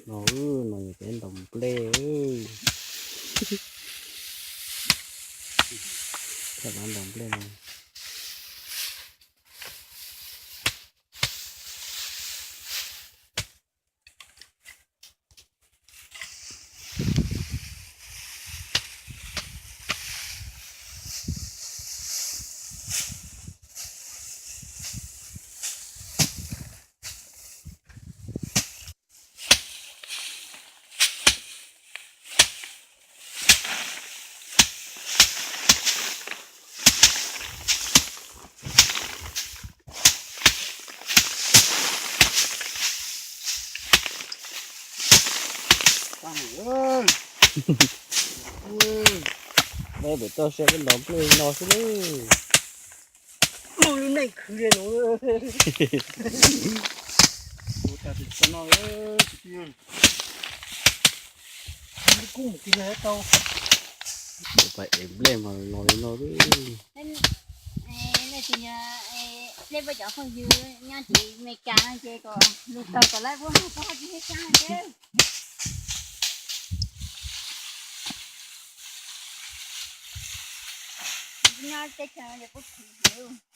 No, no yog peb ntaus nplej. Thaum no ntaus nplej no. Peb pem toj siab peb ntaus nplej no xwb lawm. Muaj lub neej khwv li no. Ua tas tsis tau no, kuj mus tig no tau. Pais ev nplej mas los li no xwb. Nej tsis nyob, nej puas cov phooj ywg nyob tim Amelikas no ces kom lus tau kom lawv puab mloog puab ho tsis nyob sab no ces. Nyob teb chaws no ces puab khwv heev.